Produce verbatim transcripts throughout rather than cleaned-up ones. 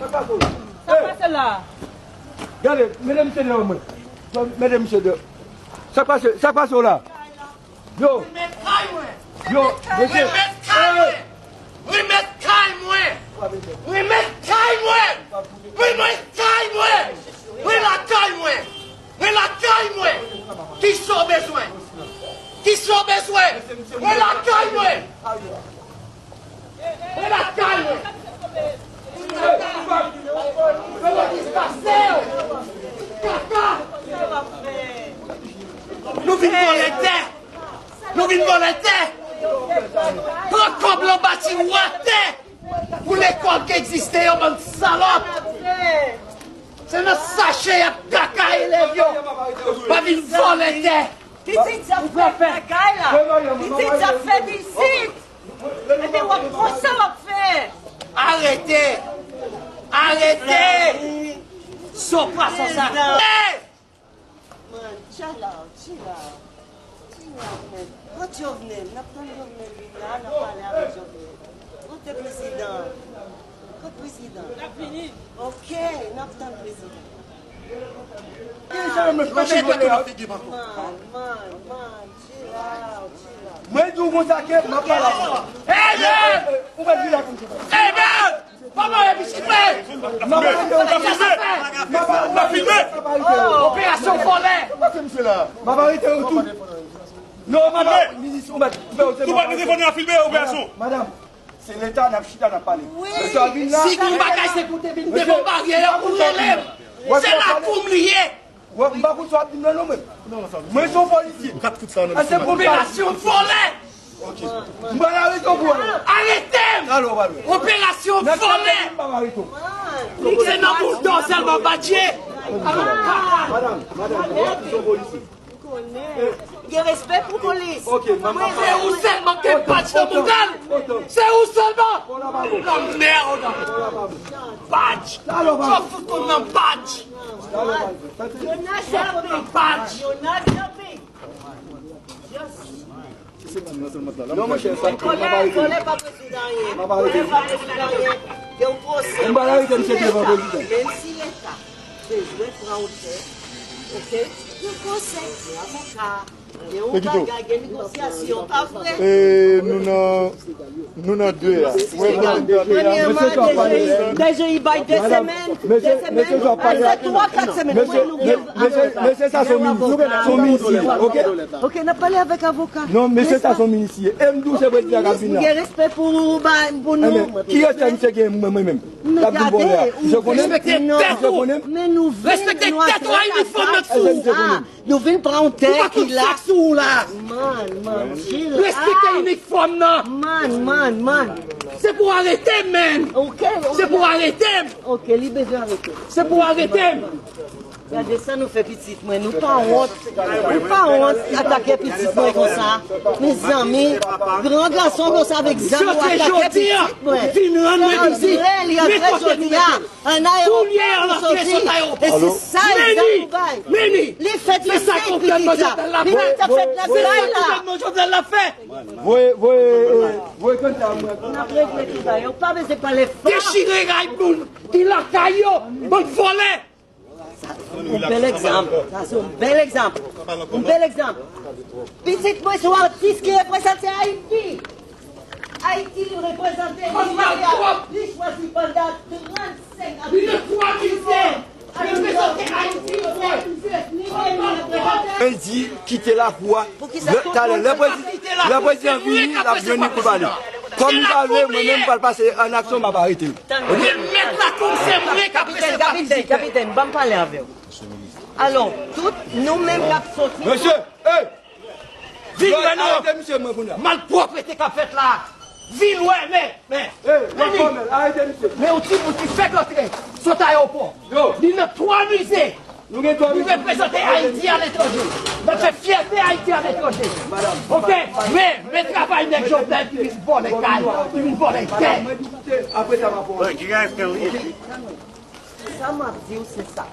Sa k pase w la? Sa k pase la? Gade, mete misye deyò mwen. Mete misye deyò. Sa k pase, sa k pase w la? Yo. Remèt kay mwen. Yo, mesye. Remèt kay mwen. Remèt kay mwen. Remèt kay mwen. Remèt kay mwen. Remèt kay mwen. Mwen lakay mwen. Kisa w bezwen? Kisa w bezwen? Mwen lakay mwen. Mwen lakay mwen. Mwen dispasew. Kaka. Nou vin vòlè tè. Nou vin vòlè tè. Pran kòb lan bati wè tè. Pou lekòl ki egziste yo, bann salòp. Se nan sache y ap kaka elèv yo. Pa vin vòlè tè. Pitit sa fèt lakay la. Pitit sa fèt isit. Epi w ap konsa w ap fè. Arete. Arete. Son pwason sa. Hey! Man, chill out, chill out. Chill out, man. Kot Jovenel? N ap tann Jovenel vin la, n ap pale avèk Jovenel. Kote prezidan? Kot prezidan? L ap vini. Ok, n ap tann prezidan. Manje tèt ou nan figi m ankò. Man, man, man, chill out, chill out. Mwen di w konsa ke m ap pale avè w. Hey, man! Ou mèt vin la konsa. Hey, man! Kòman e pitit mwen? N ap filme! N ap filme! Operasyon vòlè! M ap arete yo tout. Non, m ap minis ou mèt koupe yo. Tou pa telefòn nan filme operasyon. Madanm, se leta n ap chita n ap pale. Mesye a vin la. Si gon bagay se pou te vin devan baryè a pou rele m. Se lakou m li ye. Wè, m pa konn sa w ap di m nan non mwen. Mwen se yon polisye. Kat fout sa nan. Operasyon vòlè. Ok. M pral arete w pou wè. Arete m! Talè w pral wè. Operasyon vòlè. M pral arete w. Se nan boul dò sèlman badje. Madanm, madanm, mwen se yon polisye. Gen respè pou polis. Ok, madanm. Se ou sèlman ke badj nan mouda l. Se ou sèlman. Lanmèd. Badj. Sa w fout konn nan badj. Yo naze nan peyi. Yo naze nan peyi. Non, monchè, sa m ap arete. Kòlè, kòlè pa rezoud anyen. M ap arete. Kòlè pa rezoud anyen. Gen yon pwosè. M pa arete misye devan prezidan. Menm si leta bezwen pran otè, ok? Gen pwosè, gen avoka. Gen yon bagay, gen negosyasyon, pa vre? E nou nan Nou nan de a. Premyèman, deja, deja, li bay de semèn, de semèn, pase twa, kat semèn. Mesye, mesye, mesye, mesye sa se yon minis, se yon minis li ye, ok? Ok, n ap pale avèk avoka. Non, mesye sa se yon minis li ye. E m di w se prezidan k ap vin la. Gen respè pou, ba, pou nou. Ki respè misye gen mwen, mwen menm? L ap vin vòlè a. Misye konnen? Respekte tèt ou. Men nou vin, nou atake. Respekte tèt ou, a inifòm nan sou ou. Nou vin pran yon tè ki la. Ou pa konn sa sou ou la. Man, man, chill out. Respekte inifòm nan. Man, man, man. Se pou arete m, man. Ok, ok. Se pou arete m. Ok, li bezwen arete. Se pou arete m. Gade sa nou fè pitit mwen. Nou pa wont. Nou pa wont atake pitit mwen konsa. Mezanmi, gran gason konsa avèk zam ou atake pitit mwen. Vin rann mwen vizit. Nenpòt kote. An ayewopò, koulye a l ap soti. E se sa egzanp ou bay. Li fèt le senk, pitit la. Pitit la fèt nan kay la. Voye, voye, eh, voye kanta mwen. N ap regle tout bagay. Ou pa bezwen pale fò. Dechire kay moun ki lakay yo. Bann vòlè. Yon bèl egzanp. Sa se yon bèl egzanp. Yon bèl egzanp. Pitit mwen se yon atis ki reprezante Ayiti. Ayiti li reprezante, li chwazi pandan trannsenk ane. Li nan twa mize. Li reprezante Ayiti. Mwen di kite lakou a. Talè, lè prezidan, lè prezidan vini, l ap jwenn li pou l pale. Kòm m pa vle, mwen menm m pral pase an aksyon, m ap arete l. Remèt lakou m, se mwen k ap resevwa vizitè. Kapitèn, kapitèn, ban m pale avè w. Alò, tout nou menm k ap soti. Mesye, hey! Vin wè non! Arete misye mwen kounye a. Malpwòpte k ap fèt la. Vin wè, men, men. Hey, men, men yon ti bout ki fèk antre sot ayewopò. Li nan twa mize. Nou gen twa mize. Nou reprezante Ayiti aletranje. N ap fè fyète Ayiti aletranje. Ok? Men, men travay nèg Jovenel ki vin vòlè kay, ki vin vòlè tè. Apre sa, m ap But you guys can leave. Sa m ap di w se sa.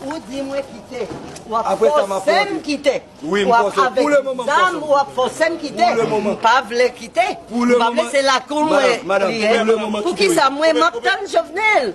Ou di mwen kite, w ap fòse m kite. W ap avèk zam, w ap fòse m kite. M pa vle kite. M pa vle, se lakou mwen li ye. Poukisa mwen m ap tann Jovenel?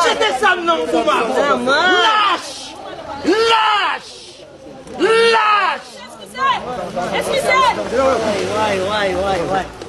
Kite zam nan pou m avè w. Lach! Lach! Lach! Eskize! Eskize! Way, way, way, way, way.